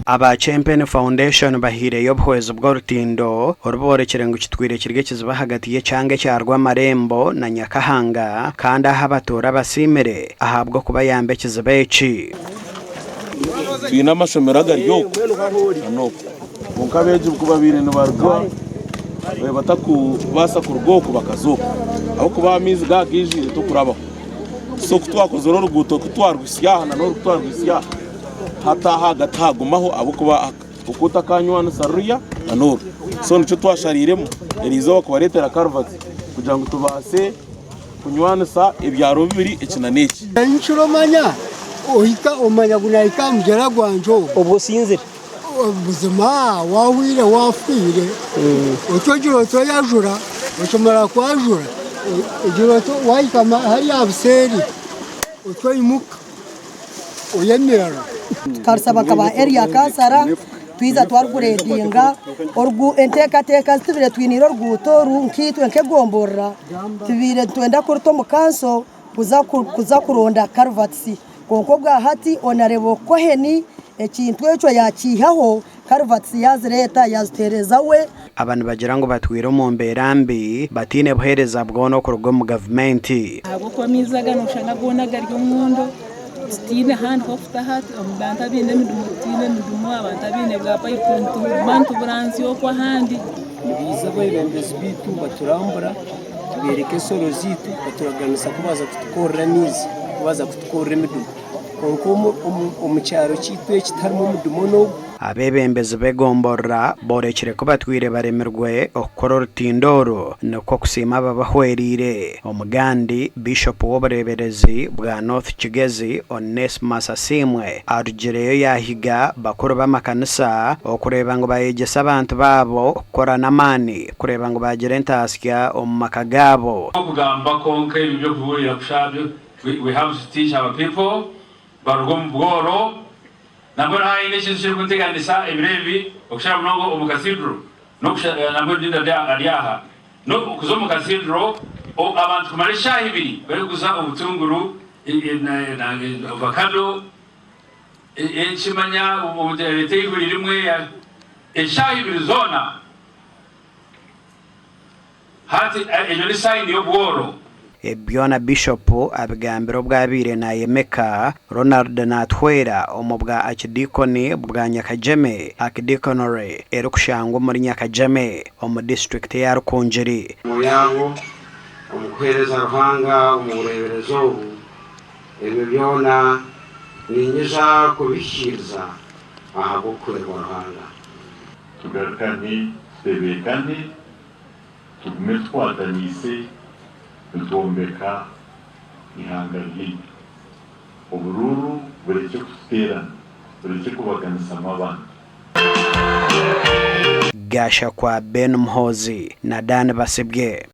Aba Chempeni Foundation bahaireyo obuhwezi bw'orutindo oru boorekire ngu kitwire kiri ekizibu ahagati y'ekyanga ekya Rwamarembo na Nyakahanga kandi ahu abatuura basiimire ahabw'okubayamba ekizibu eki. Twine amashomero agari oku na oku kwonka abeegi ku babaire nibaruga batakubaasa kuruga oku bakaza oku ahabw'okuba amaizi gaaba gaijwire tokurabaho. So ku twakozire oruguuto ku twarwitsya aha na n'oru ku twarwitsya aha hati aha ahagati hagumaho ahabw'okuba oku otakanywanisa ruriya na n'oru. So nikyo twashariiremu eriizooba kubareetera karuvati kugira ngu tubaase kunywanisa ebyaro bibiri eki na n'eki. Nkiro omanya ohika omanya ngu nahika aha mugyera gwangye ogu. Obwo osinzire? Buzima wahwire wafiire otyo ogira oti oyajura okimara kwajura ogira oti wahika hariya aha buseeri otyo oimuka oyemerera. Tukarusaba nka ba area kansara twiza twaruguredinga orugu enteekateeka ezi tubaire twiniire oruguuto oru nkaitwe nk'egomborora tubaire nitwenda kuruta omu kanso kuza kuza kuronda karuvatisi kwonka obwahati Honarebo Cohen ekintu ekyo yakiihaho karuvatisi yazireeta yaziteereza we. Aba nibagira ngu batwire omu mbeera mbi bataine buheereza bwona okuruga omu gavumenti. Ahabw'okuba amaizi aga nooshanga goona gari omwondo, tutaine handi h'okutaha, abantu abaine emidumu tutaine emidumu, abantu abaine bwa payipu nituguma nituburanzya okwo ahandi. Nibaija abeebembezi baitu baturambura, tubeereka ensoro zaitu, baturaganisa ku baaza kutukorera amaizi, ku baaza kutukorera emidumu. Kwonka omu kyaro kyaitu eki tiharimu omudumu n'ogwo. Abeebembezi b'egomborora boorekire ku batwire baremirwe okukora orutindo oru nikwo kusiima ababahwereire. Omugandi, Biishopu w'obureeberezi bwa North Kigezi, Onesmus Asiimwe arugireyo yaahiga bakuru b'amakanisa okureeba ngu baayegyesa abantu baabo kukora n'amaani kureeba ngu baagira entaasya omu maka gaabo. Okugamba kwonka ebyo by'okubuurira kusha byo we have to teach our people baruge omu bworo. Nambwenu haine ekintu ekirikunteganisa ebiro ebi okukira munonga omu cathedral nambwenu Linda ari aha n'okuza omu cathedral abantu kumara eshaaha ibiri barikuguza obutunguru, ovacado, enki manya reeta eihuri rimwe eshaaha ibiri zoona. Hati egyo ni sayini y'obworo. Ebi byona Bishopu abigambire obu abaire nayemeka Ronald Natuhwera omu bwa Akidiikoni bwa Nyakagyeme, Archdeaconry, erikushangwa omuri Nyakagyeme omu disiturikiti eya Rukungiri. Emirimo yaabo omu kuheereza Ruhanga omu bureeberezi obu, ebyo byona niinyija kubihikiiriza ahabw'okuhwerwa Ruhanga. Tugarukane, tutebeekane, tugume tukwataniise nitwombeka eihanga ryaitu. Oburuuru burekye kututeerana, burekye kubaganisamu abantu. Gashakwa Ben Muhoozi na Dan Basibye.